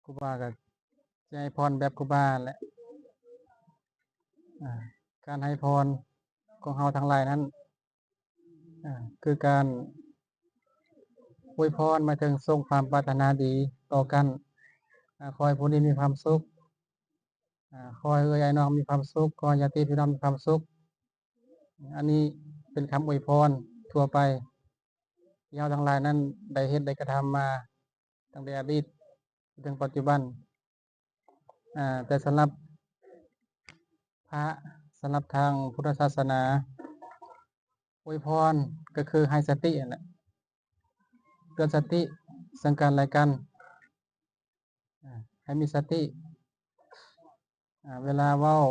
ຄູບາກໍຊິໃຫ້ພອນແບບຄູບາແຫຼະ. ອາ ການໃຫ້ພອນຂອງເຮົາທັງຫຼາຍນັ້ນ ອາ ຄືການອວຍພອນ ໝາຍເຖິງສົ່ງຄວາມປາດຖະໜາດີຕໍ່ກັນ. ອາ ຂໍໃຫ້ຜູ້ນີ້ມີຄວາມສຸກ, ອາ ຂໍໃຫ້ເອື້ອຍອ້າຍນ້ອງມີຄວາມສຸກ, ຂໍໃຫ້ຍາດຕິພີ່ນ້ອງມີຄວາມສຸກ. ອັນນີ້ເປັນຄຳອວຍພອນທົ່ວໄປ ທີ່ເຮົາທັງຫຼາຍນັ້ນໄດ້ເຮັດໄດ້ກະທຳມາ ຕັ້ງແຕ່ອະດີດເຖິງປັດຈຸບັນ. ອາ ແຕ່ສຳລັບພະ ສຳລັບທາງພຸດທະສາສະໜາ ອວຍພອນກໍຄືໃຫ້ສະຕິຫັ້ນແຫຼະ, ເຕືອນສະຕິເຊິ່ງກັນແລະກັນ. ອາ ໃຫ້ມີສະຕິ, ອາ ເວລາເວົ້າ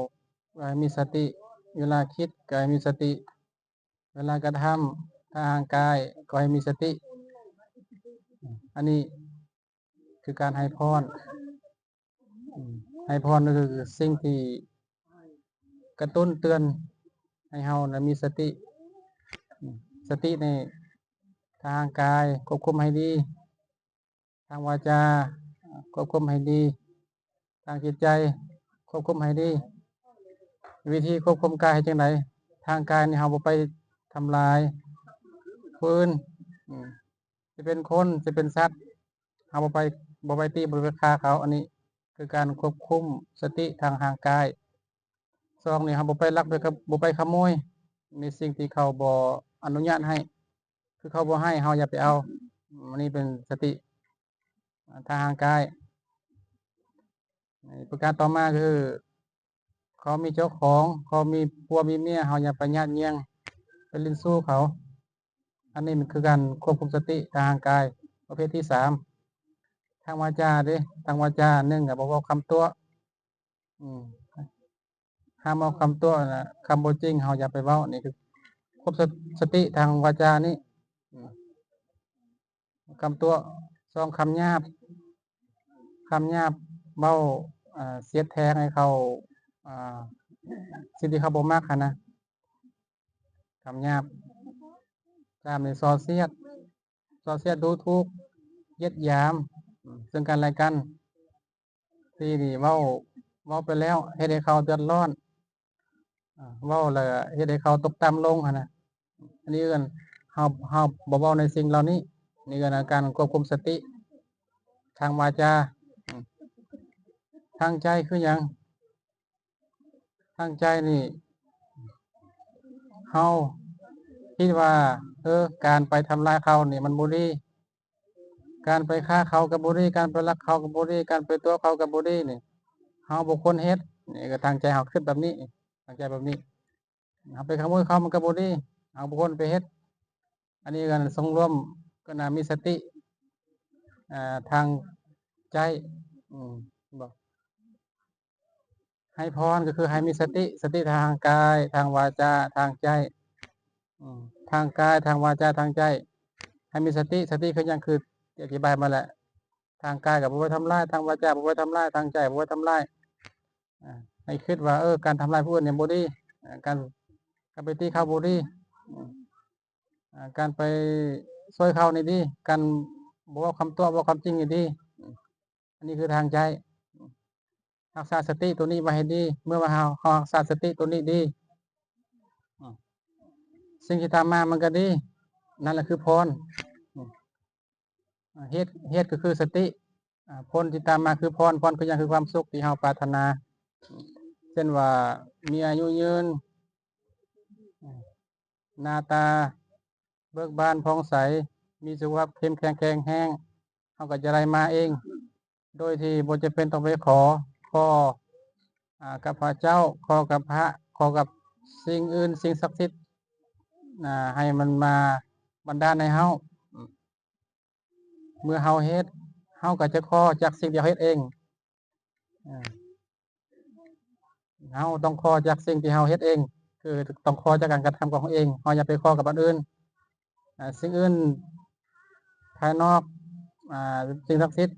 ກໍໃຫ້ມີສະຕິ, ເວລາຄິດກໍໃຫ້ມີສະຕິ, ເວລາກະທຳທາງຮ່າງກາຍກໍໃຫ້ມີສະຕິ. ອັນນີ້ຄືການໃຫ້ພອນ. ໃຫ້ພອນກໍຄືສິ່ງທີ່ກະຕຸ້ນເຕືອນໃຫ້ເຮົານະມີສະຕິ. ສະຕິໃນທາງຮ່າງກາຍຄວບຄຸມໃຫ້ດີ, ທາງວາຈາຄວບຄຸມໃຫ້ດີ, ທາງຈິດໃຈຄວບຄຸມໃຫ້ດີ. ວິທີຄວບຄຸມກາຍເຮັດຈັ່ງໃດ? ທາງກາຍນີ້ເຮົາບໍ່ໄປທຳລາຍຜູ້ອື່ນ, ອາ ຈະເປັນຄົນ ຈະເປັນສັດ ເຮົາບໍ່ໄປ ບໍ່ໄປຕີ ບໍ່ໄປຂ້າເຂົາ. ອັນນີ້ຄືການຄວບຄຸມສະຕິທາງຮ່າງກາຍ. ສອງນີ້ ເຮົາບໍ່ໄປລັກ ໄປຂະ ບໍ່ໄປຂະໂມຍໃນສິ່ງທີ່ເຂົາບໍ່ອະນຸຍາດໃຫ້, ຄືເຂົາບໍ່ໃຫ້ ເຮົາຢ່າໄປເອົາ. ອັນນີ້ເປັນສະຕິ ອາ ທາງຮ່າງກາຍ. ປະການຕໍ່ມາຄື ເຂົາມີເຈົ້າຂອງ, ເຂົາມີຜົວມີເມຍ, ເຮົາຢ່າໄປຍາດຍ່ຽງ ໄປຫຼິ້ນຊູ້ເຂົາ. ອັນນີ້ມັນຄືການຄວບຄຸມສະຕິທາງຮ່າງກາຍປະເພດທີສາມ. ທາງວາຈາເດ້, ທາງວາຈາ ໜຶ່ງ ກໍບໍ່ເວົ້າຄຳຕົວະ, ອືມ ຫ້າມເວົ້າຄຳຕົວະນະ, ຄຳບໍ່ຈິງເຮົາຢ່າໄປເວົ້າ. ນີ້ຄືຄວບຄຸມສະ ສະຕິທາງວາຈານີ້, ອືມ ຄຳຕົວະ. ສອງ ຄຳຫຍາບ, ຄຳຫຍາບເວົ້າ ອາ ສຽດແທງໃຫ້ເຂົາ ອາ ສິ່ງທີ່ເຂົາບໍ່ມັກຫັ້ນນະ, ຄຳຫຍາບ. ສາມນີ້ ສໍ້ສຽດ, ສໍ້ສຽດ ດູຖູກ ຢຽດຫຍາມ ອາ ເຊິ່ງກັນແລະກັນ. ສີ່ນີ້ ເວົ້າ ເວົ້າໄປແລ້ວເຮັດໃຫ້ເຂົາເດືອດຮ້ອນ, ອາ ເວົ້າແລ້ວເຮັດໃຫ້ເຂົາຕົກຕ່ຳລົງຫັ້ນນະ. ອັນນີ້ເອີ້ນ ເຮົາ ເຮົາບໍ່ເວົ້າໃນສິ່ງເຫຼົ່ານີ້. ນີ້ເອີ້ນການຄວບຄຸມສະຕິທາງວາຈາ. ອາ ທາງໃຈຄືຫຍັງ? ທາງໃຈນີ້ ເຮົາຄິດວ່າ ເອີ ການໄປທຳລາຍເຂົານີ້ມັນບໍ່ດີ, ການໄປຂ້າເຂົາກໍບໍ່ດີ, ການໄປລັກເຂົາກໍບໍ່ດີ, ການໄປຕົວະເຂົາກໍບໍ່ດີນີ້ ເຮົາບໍ່ຄວນເຮັດ. ນີ້ກໍທາງໃຈເຮົາຄິດແບບນີ້, ທາງໃຈແບບນີ້. ເຮົາໄປຂະໂມຍເຂົາມັນກໍບໍ່ດີ, ເຮົາບໍ່ຄວນໄປເຮັດ. ອັນນີ້ກໍສົງລວມ ກໍນະມີສະຕິ ອາ ທາງໃຈ ອືມ ເຫັນບໍ່? ໃຫ້ພອນກໍຄືໃຫ້ມີສະຕິ, ສະຕິທາງກາຍ, ທາງວາຈາ, ທາງໃຈ ອືມ ທາງກາຍ, ທາງວາຈາ, ທາງໃຈ ໃຫ້ມີສະຕິ. ສະຕິຄືຫຍັງ? ຄືທີ່ອະທິບາຍມາແລ້ວ, ທາງກາຍກໍບໍ່ໄປທຳລາຍ, ທາງວາຈາບໍ່ໄປທຳລາຍ, ທາງໃຈບໍ່ໄປທຳລາຍ. ອາ ໃຫ້ຄິດວ່າ ເອີ ການທຳລາຍຜູ້ອື່ນນີ້ບໍ່ດີ, ອາ ການ ການໄປຕີເຂົາບໍ່ດີ, ອາ ການໄປຊ່ວຍເຂົານີ້ດີ, ການບໍ່ເວົ້າຄຳຕົວະ ເວົ້າຄວາມຈິງນີ້ດີ. ອັນນີ້ຄືທາງໃຈ. ຮັກສາສະຕິໂຕນີ້ໄວ້ໃຫ້ດີ. ເມື່ອວ່າເຮົາ ເຮົາຮັກສາສະຕິໂຕນີ້ດີ, ອາ ສິ່ງທີ່ຕາມມາມັນກໍດີ. ນັ້ນແຫຼະຄືພອນ. ອາ ເຫດ ເຫດກໍຄືສະຕິ, ອາ ຜົນທີ່ຕາມມາຄືພອນ. ພອນຄືຫຍັງ? ຄືຄວາມສຸກທີ່ເຮົາປາດຖະໜາ. ເຊັ່ນວ່າ ມີອາຍຸຍືນ, ອາ ໜ້າຕາເບີກບານຜ່ອງໃສ, ມີສຸຂະພາບເຂັ້ມແຂງແຂງແຮງ, ເຮົາກໍຈະໄດ້ມາເອງ ໂດຍທີ່ບໍ່ຈຳເປັນຕ້ອງໄປຂໍ, ຂໍ ອາ ກັບພະເຈົ້າ, ຂໍກັບພະ, ຂໍກັບສິ່ງອື່ນ, ສິ່ງສັກສິດ ອາ ໃຫ້ມັນມາບັນດານໃຫ້ເຮົາ. ເມື່ອເຮົາເຮັດ, ເຮົາກໍຈະຂໍຈາກສິ່ງທີ່ເຮົາເຮັດເອງ. ເຮົາຕ້ອງຂໍຈາກສິ່ງທີ່ເຮົາເຮັດເອງ, ຄືຕ້ອງຂໍຈາກການກະທຳຂອງເຮົາເອງ. ເຮົາຢ່າໄປຂໍກັບອັນອື່ນ. ອາ ສິ່ງອື່ນພາຍນອກ, ອາ ສິ່ງສັກສິດ,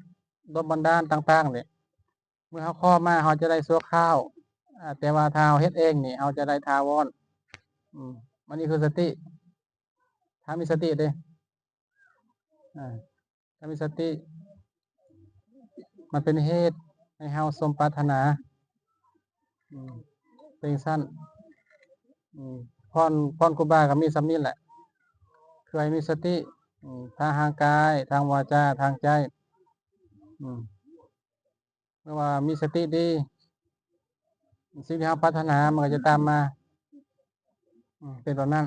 ດົນບັນດານຕ່າງໆນີ້ ເມື່ອເຮົາຂໍມາ ເຮົາຈະໄດ້ຊົ່ວຄາວ, ອາ ແຕ່ວ່າຖ້າເຮົາເຮັດເອງນີ້ ເຮົາຈະໄດ້ຖາວອນ. ອືມ ອັນນີ້ຄືສະຕິ, ຖ້າມີສະຕິເດ້. ອາ ຖ້າມີສະຕິ ມັນເປັນເຫດໃຫ້ເຮົາສົມປາດຖະໜາ. ອືມ ເປັນຈັ່ງຊັ້ນ. ອືມ ພອນ ພອນຄູບາກໍມີສ່ຳນີ້ແຫຼະ ຄືໃຫ້ມີສະຕິ ອືມ ທາງຮ່າງກາຍ ທາງວາຈາ ທາງໃຈ. ອືມ ເມື່ອວ່າມີສະຕິດີ ສິ່ງທີ່ເຮົາປາດຖະໜາມັນກໍຈະຕາມມາ. ອືມ ເປັນແບບນັ້ນ.